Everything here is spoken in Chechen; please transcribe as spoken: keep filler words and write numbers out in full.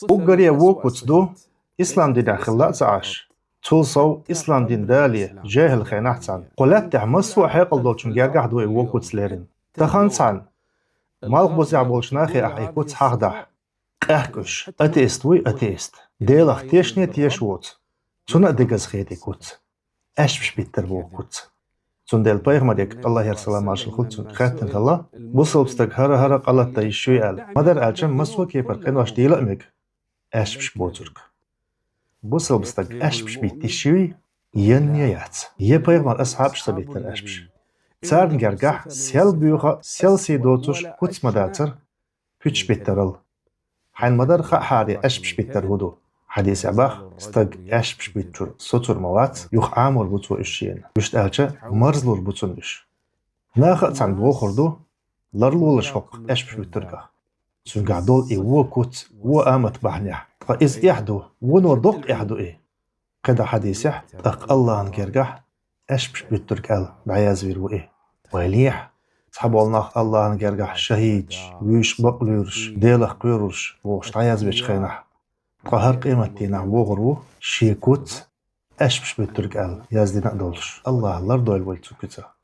Уггаре а вон куц ду, ислам динехь хилла а ца Ӏаш. Цул сов ислам дин дале, жехӀил хенахь царна. Кху лаьттахь массо а хьекъал долчун гергахь ду и вон куц лерина. Тахана цхьана малхбузехь болчу нахе ахь и куц хьахдахь, къаьхкуш, атеист вуй, атеист. Делах тешане теша воцу. Цунна а дегаза хета и куц. Аьшпаш биттар боху куц. Цундела пайхамариг, Аллахьера салам-маршалла хуьлда цунна, хаьттина хилла, бусалба стаг хӀара-хӀара къа латта йиш юй аьлла. Ма-дарра аьлча, массо а кепара къинош дийла а мега аьшпаш боцург. Бусалба стаг аьшпаш битта йиш юй? Янне яц. Я пайхамар асхьабаш ца биттара аьшпаш. Царна гергахь сел боьха, сел сий доцуш куц ма дацара, пуьташ биттарал. Хьайна ма-дарра хаахьара аьшпаш биттар хӀун ду. Хьадисехь боху, стаг аьшпаш битчуьра соцур ма вац, юха Ӏамор бу цо уьш шена. Вуьшта аьлча, марзлур бу цунна уьш. Наха а цхьаьна бохур ду, ларлолаш хӀокху аьшпаш биттургах. Цуьнгахь долу и вон куц, вон амат бахьанехь. Ткъа иза эхь ду, вуно доккха эхь ду и. КхидӀа хьадисехь, тӀаккха Аллахьан гергахь аьшпаш биттург аьлла дӀаязвийр ву и. Вайлехь, цхьаболу нах Аллахьан гергахь шахӀидаш, вуьйш бакълуьйраш, Делах кхоьруш бохуш дӀаязвечу хенахь, ткъа хӀара къематдийнахь вогӀур ву шен куц аьшпаш биттург аьлла яздина а долуш. Аллахь лардойла вай цу куьцах.